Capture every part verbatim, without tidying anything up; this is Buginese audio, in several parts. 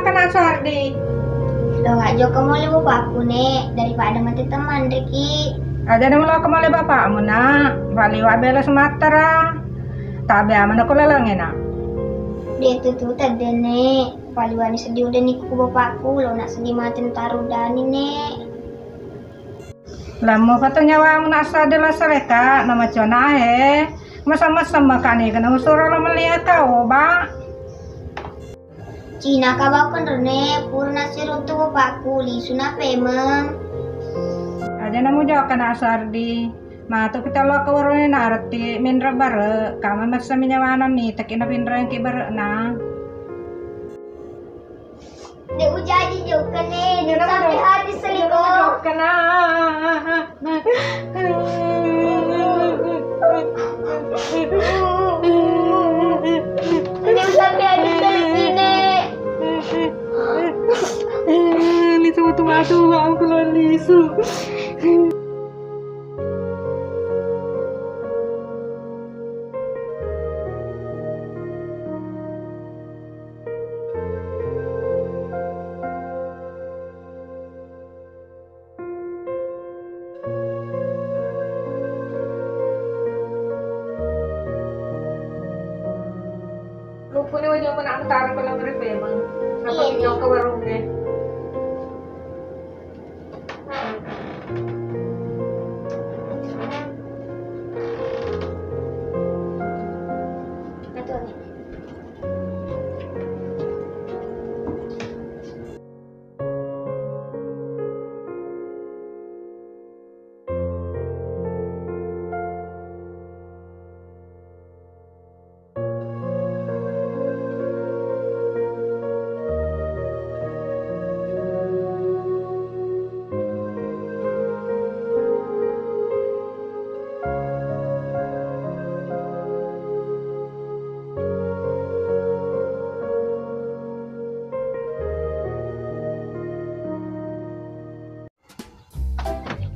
Kana Sardi. Lo nggak jokka mole bapakku, Nek, daripada mate teman riki. Aja na mulo ka mole bapakmu, Nak. Bali wa bela Sumatera. Tabe amana ko lalang, Nak. De' tu tu tadde, Nek. Paliwani seddi uddani ku bapakku, lo nak seddi mate ntaru uddani, Nek. Lammu pato nyawamu nak sadde la saleka, na macona he. Masa-masa makani kena usura lo melihat kau, ba. Cina ka bau kenrene, pura nasiruntu bapakku, lisu na pemeng. Aja namu jawab kana Sardi. Matu kita lo ke warung ini narti, minre bare, kama masa minyawana mi, tekina pinreng ki bare na. De' ujaji jokka, Nek, sampai habis selingkuh. Ini sampai habis selingkuh, Nek. Lisu, matu-matu, aku lawan lisu. Lupuni wajah mana antar kalau ngerepemang. Apa pindah ke warungnya?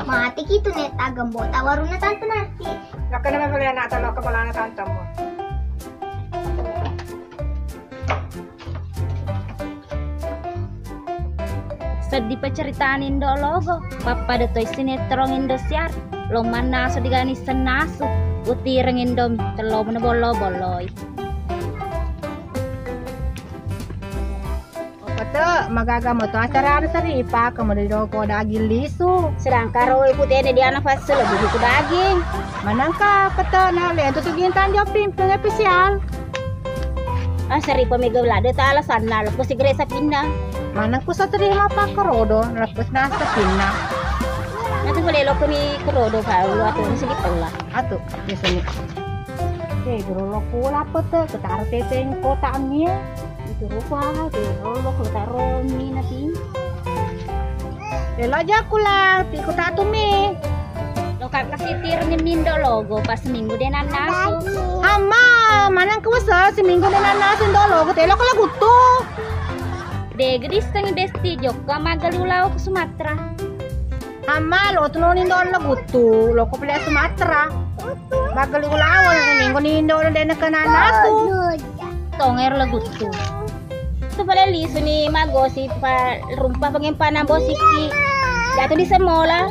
Mati ki tu, Nek, tagembo ta warunna tante Narti. Nakkana memang anak talo ke bolana tantemu. Seddi pacaritani Indo Logo, pappada toi sinetron Indosiar, lo mannasu digani sennasu, utireng Indomi, tello mena bollo-bolloi. Pete, magaga moto acara anu saripa, kemudian joko daging lisu. Sedangkan ro ibu tene di anak fase lebih buku daging. Manangka pete na le tu tu gintang joping pengepisial. Ah, saripa mega lade ta alasanna, lepo sigere sapinna. Manangku saterima pakkerodo, lepo na sapinna. Nanti boleh lo kuni kerodo kau, atau ini sedikit lah. Atu, biasanya. Eh, gerollo kula pete, ketaro teteng kota amie. Itu rupa, gerollo kula taro mi nasi. Elo aja kula, ti kota tu mi. Lo ka kasi tirni mi Indo Logo, pas minggu de nannasu. Amma, manang kuasa seminggu de nannasu Indo Logo, telo kula guttu. De gedis tengi besti jokka magali ulau ke Sumatera. Amma, lo tu noni Indo Logo guttu, lo ko pele Sumatera. Magali ulau, minggu ni Indo de na ke nannasu. Tonger lo guttu. Tu pale lisu ni magosi pa rumpa pengempana bosiki. Jatuh di semola.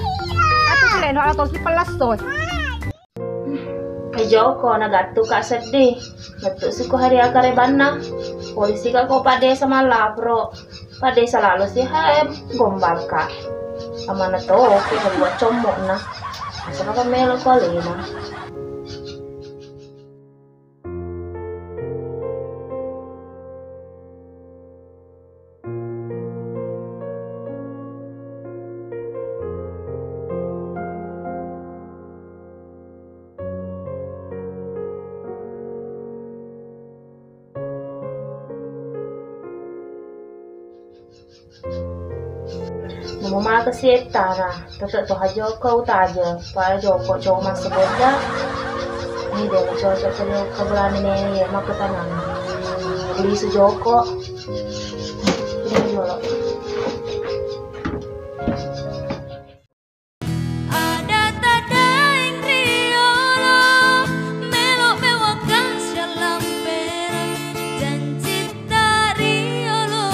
Atu pale no ato si pelas to. Ke Joko na gattu ka seddi. Mettu si ko hari akare banna. Polisi ka ko Pak Desa malapro. Pak Desa lalo si hae gombal ka. Amana to ke buat commo na. Asal ka melo ko alena. Namo maka si ettana, tete toha joko utaja, pa joko coma sebodda. Ni de cocok seni keberani ne ye maka tanang. Lisu joko. Ini jolo. Ada tadaeng riolo, melo mewakan sialampereng, jancitta riolo,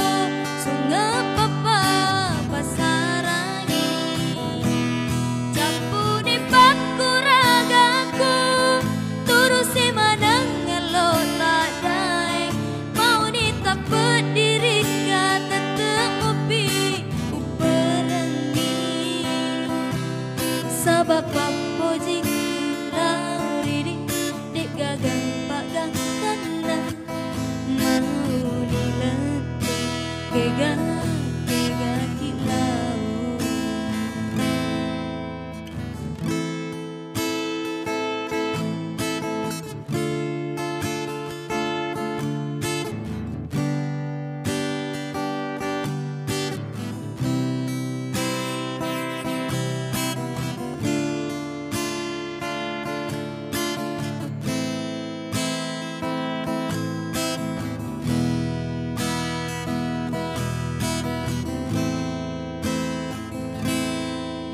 Kega, kega ki lao.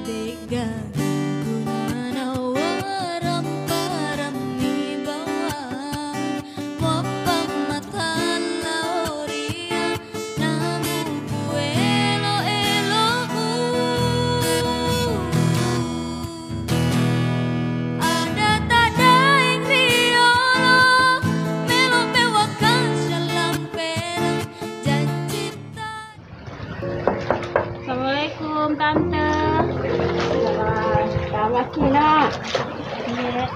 De'ga gunana warang-parang mi bawang, muappammata lao ria namu puelo-elo'mu. Ada tadaeng riolo, melo mewakang syalamperang janji. Assalamualaikum, Tante. Selamat, selamat, Nak. Iya.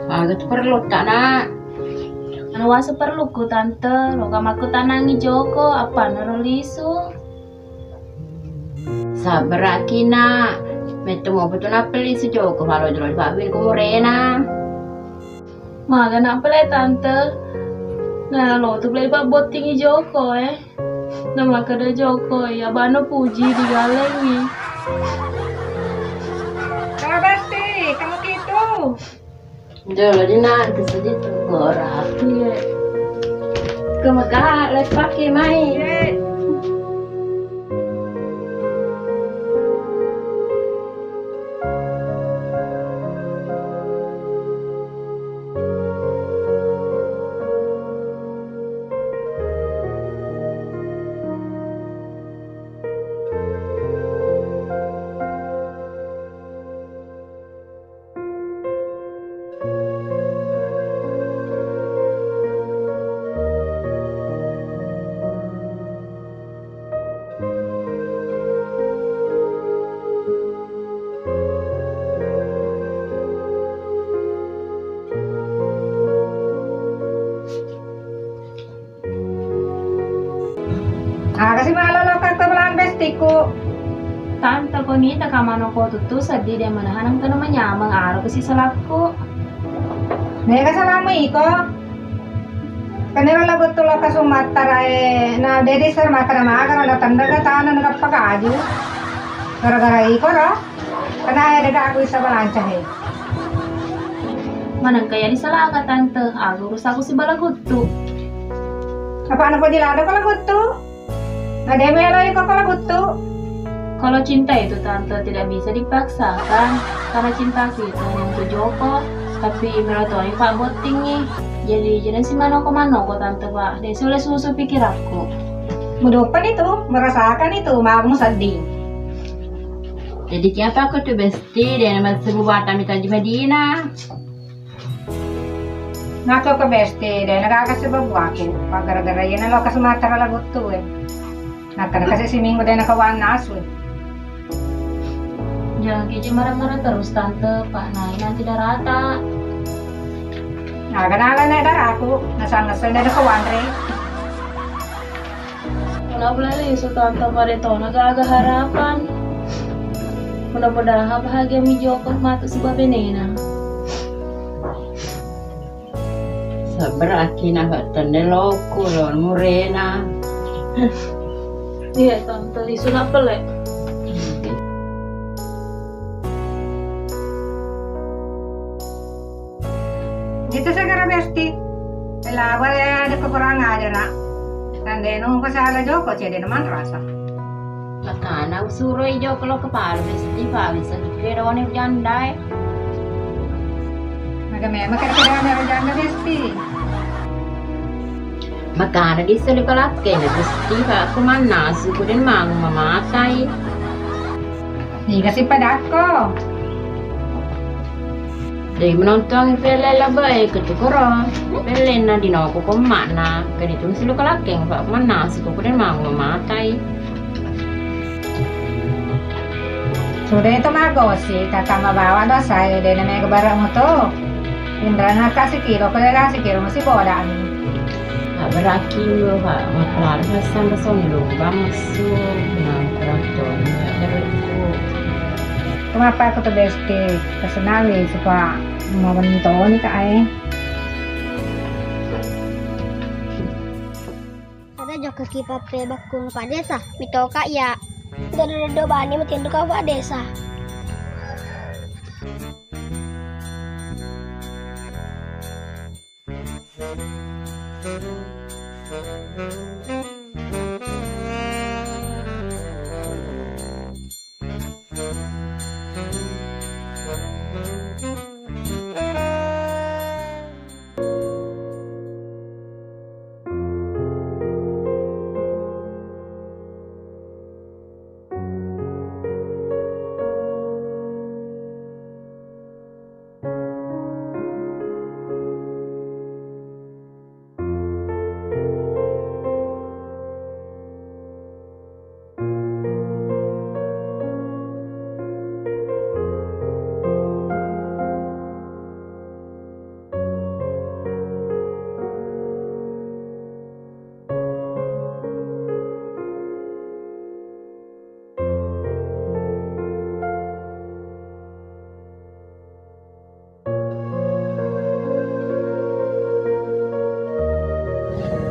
Aga tu perlu tak, Nak? Anu wase perluku, Tante. Loka makkutanangi Joko, apa naro lisu? Sabbaraki, Nak. Metto mopa tu nappeli si Joko, falo jolo di pabbil ku murena. Maga nak pele, Tante. Nah, lo tu pele pabbottingi Joko, eh. Nah, makkeda Joko, iya bano puji digalengi. Kalau Besti, kamu gitu. Jolo di nak, itu sedih tuh gora. Iya. Kemekah, les pakai mai. Iya. Aga si malolo kakko malambe stiku. Tante, ko nita kamano ko tuttu seddi de manahanang kena manyameng aro ko si salakku. Mega salamu iko. Keniro lagu tu loka Sumatera e, na dedi ser makana magara na tendega tana na gappa kaju. Gara-gara iko ro. Kena e dega aku isa balanca he. Manengka ya disalaka, Tante. Aku urusaku si bala guttu. Apa anak ko dilada ko laguttu? Ada melo iko ko laguttu? Kalau cinta itu, Tante, tidak bisa dipaksakan. Karena cintaku itu hanya untuk Joko, tapi melo toni Pak bottingi. Jadi, jadi si manoko-manoko, Tante, Pak. Dek sulle susu pikiranku. Mudopan itu, merasakan itu, mamu sedih. Jadi, kiapa aku tuh besti, dia nama sebuah tamita di Madinah. Ngaco ke besti, dena gaga sebab waku. Pak gara-gara iyana loka Sumatera laguttu e. Nakkeda kasi siminggu dena kawan nasu. Jangan kiji marah-marah terus, Tante. Pak Nai nanti darata. Naga-naga naik daraku, nasang-nasang dena kawan re. Kalau boleh lisu, Tante, pada tona gaga harapan. Mudah-mudahan bahagia mi Joko matu sebab benena. Sabar aki na tende loku lo murena. Iya, Tante, lisu nak pele. Itu segera besti. Lawa ya ada kekurangan aja nak. Tandenu pasala Joko cede na manrasa. Makana usuroi Joko lo kepala besti pa bisa duke done janda e. Maga memang kira-kira ada janda besti. Makana di selu kalakke na besti pa aku mannasu kuden mangu mamatai. Niga si padakko. Dei menontongi pelle labae ketukoro. Pellenna dinoko ko ma'na. Kani tu silu kalakkeng fa mannasu ko kuden mau matai. Sudah itu magosi, kakak mabawa dosa, dena mega bareng moto. Inrana kasi kilo, kele kasi kilo, masi boda ni. Abberaki lo, Pak, makelar pesan pesan lo, bang su, nah, teraton, ya, bereku. Kenapa aku tuh besti? Pesenami, suka mau mentoni, Kak, eh. Ada jokka ki pappebakku Pak Desa, mitoka iya. Dodo-dodo bani matinro ka Pak Desa.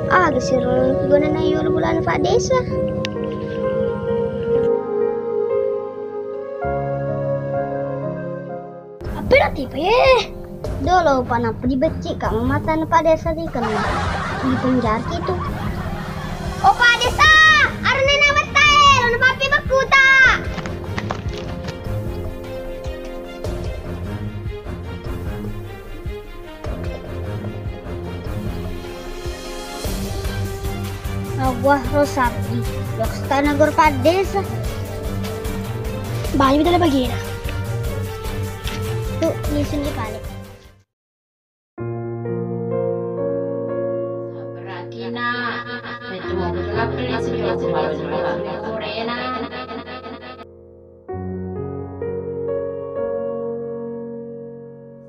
Aga siro gonana yolo bolana Pak Desa. Apa rati pa ye? Dolo pa nappa dibecci ka mamatana Pak Desa di kena di penjara itu. Oh Pak Desa, arne na wetta e, lo na pappi bakkuta. Awah ro sabbi, lo kastana gor Pak Desa. Bali bidala bagina. Tu, lisun di pale. Sabbaraki, Nak. Itu mau betul apa nih, sejual kemarin, Nak? Kurena.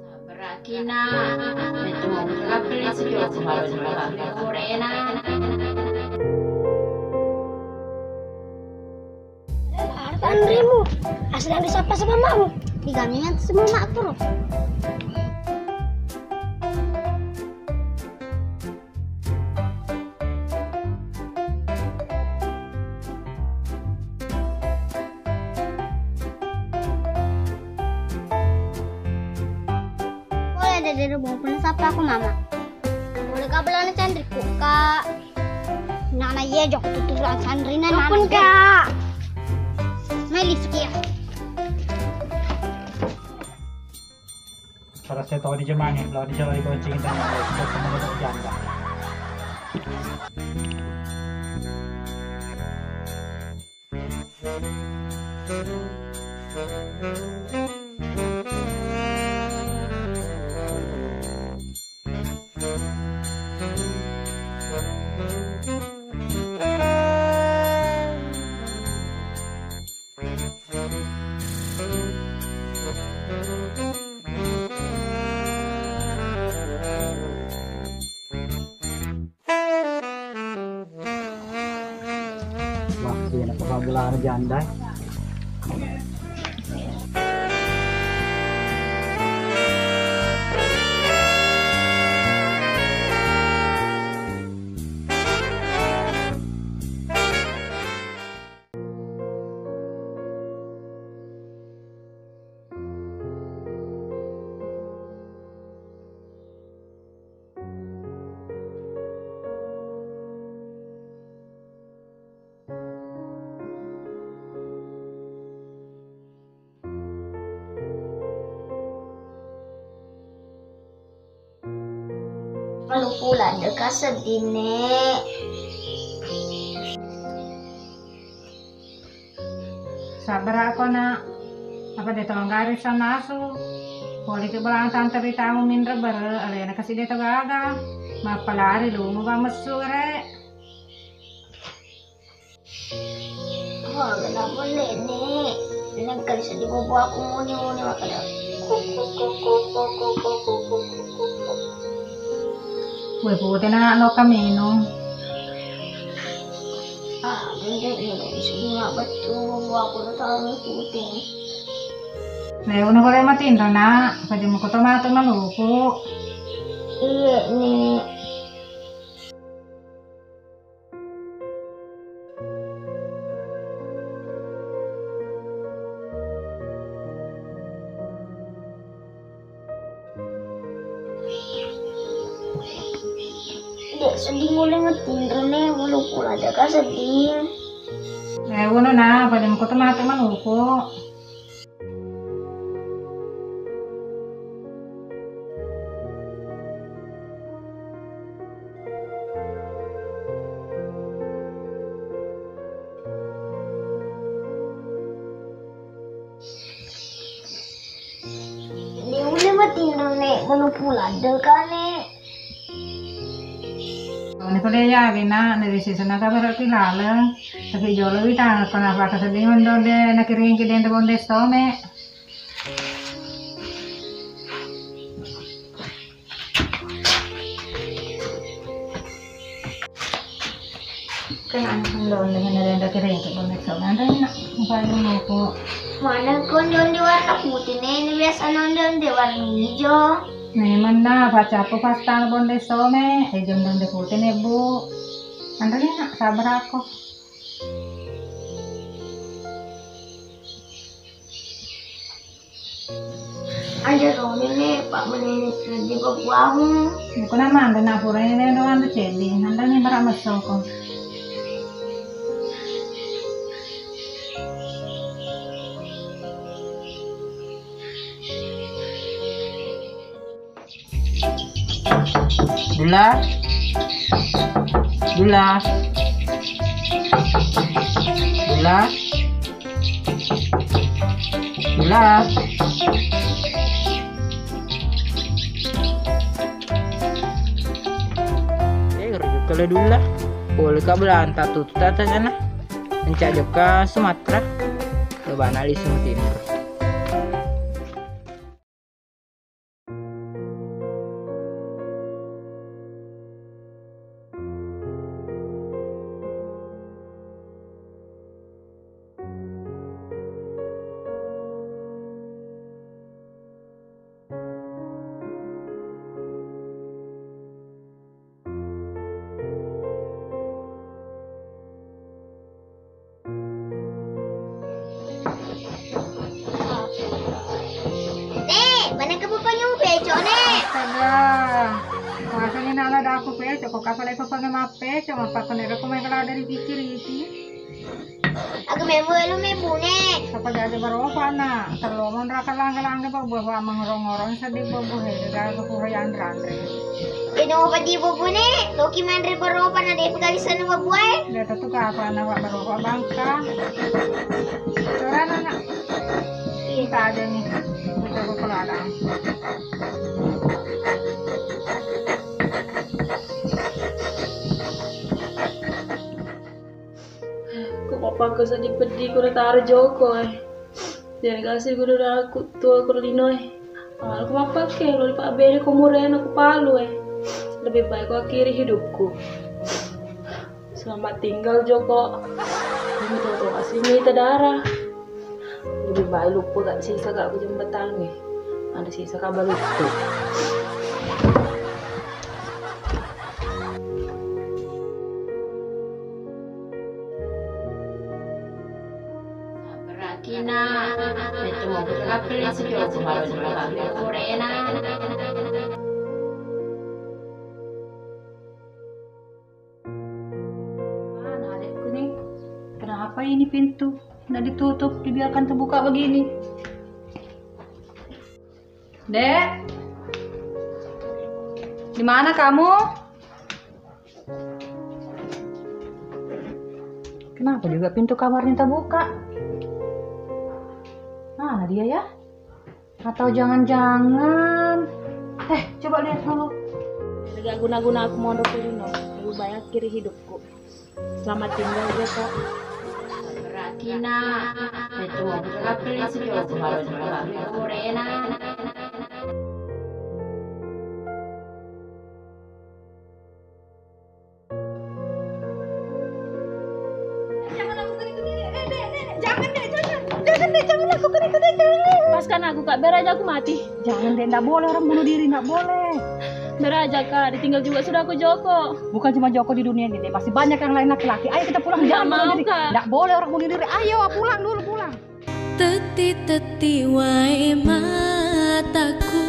Sabbaraki, Nak. Itu mau betul apa nih, sejual kemarin, Nak? Kurena. Anremu, asli ambil sapa-sapa makmu. Digamian semua mak terus. Boleh deh, deh, mau pun sapa aku mama. Boleh kak belanja candriku kak. Nana iya jok tuturan sanrina nana. Ampun kak. Mai lipstick ya. Sarasa tau di jemangi, lo di jalan di kucing dan lo sudah semua janda. Wah, iya, nak kepala gelar janda. Malu pula deka sedih, Nek. Sabbarako, Nak. Apa de' to gari sanasu? Pole ke belang tante ri tau minre bere, alena kasi de' to gaga. Mappalari lumu ba messu gare. Oh, gana bolle, Nek. Nengkali sedih bobo aku muni-muni makkeda. Kuk, kuk, kuk. Kue pute na lo kaminung. Ah, mungkin ini bisa bunga betul, aku tahu pute. Nah, udah boleh mati, Indra, nak. Pada mau kota mati maluku. Iya, nih. Dek, sedih mulai ngetinro ne, walaupun ada kah sedih. Eh, wono na, pada mau kota mati maluku. Ni ulle matinro ne, manu pula de kane. Ni pole ya gena, ne bisi sana ka bara pilaleng. Tapi jolo wita, kenapa kesedih mendo de nakiring ki dende bonde some. Kena anu, anu, anu, anu, anu, kira itu bonde some. Ada enak, apa yang mau kok? Mana kondom di warna putih nih? Ini biasa nondom di warna hijau. Memang na, pacapu pasta bonde some, eh, jom bonde putih nih, Bu. Ada enak, sabar aku. Aja dong ini, Pak, menini seddi babuamu. Bukan aman, dan aku ini doang tuh cedi. Nanti ini berak mesoko. Dula. Dula. Dula. Dula. Eh, kere jokka le Dula. Pole ka belanta tutu tatangana. Mencak jokka Sumatera. Coba analisis timur. Nek, mana kamu penyu pecok, Nek? Astaga. Masani nala daku pecok, kok kapal itu pengen mape, cuma pakai nero kumai kalau dari pikir iti. Aku membu elu membu, Nek. Apa jadi baropa na? Terlalu monra kalangga-langga, Pak, buah-buah mengorong-ngorong sedih, buah-buah, eh, gagal aku hoyan ranre. Ino padi bubune, toki manre baropa na de pegalisana babuae. De tetu kapa na wa baropa bangka. Corana na. Iya. Kita aja nih. Kita ke peladang. Ko mappakko seddi peddi ko nataro joko e. Delegasi guru aku tua ko lino e. Awal ko mappakke lo dipabbere ko murena ko palu e. Lebih baik ko akhiri hidupku. Selamat tinggal Joko. Ini tuh tuh aslinya itu darah. Lebih baik lupa gak sisa gak ke jembatan nih. Ada sisa kabar lupa. Berakina, itu mau berapa sih jauh kemarin berapa kurena. Mana adekku nih? Kenapa ini pintu nggak ditutup, dibiarkan terbuka begini? Dek, di mana kamu? Kenapa juga pintu kamarnya terbuka? Mana dia ya? Atau jangan-jangan, eh, coba lihat dulu. Gak guna-guna aku mondok di lino, lebih baik akhiri hidupku. Selamat tinggal, Joko. Berakina, itu mau berapa sih, Joko? Kalau berapa kurena. Lepaskan aku, Kak. Biar aja aku mati. Jangan, Dek. Nggak boleh orang bunuh diri, nggak boleh. Biar aja, Kak. Ditinggal juga sudah aku Joko. Bukan cuma Joko di dunia ini, Dek. Masih banyak yang lain laki-laki. Ayo kita pulang. Nggak mau, Kak. Jangan bunuh diri. Nggak boleh orang bunuh diri. Ayo pulang dulu, pulang. Tetti-tetti wae mataku,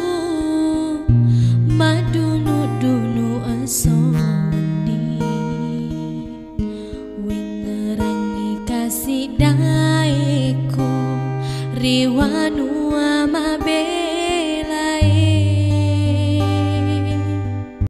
madunu-dunu esso wenni. Wingngerangngi kasi daeku, riwanu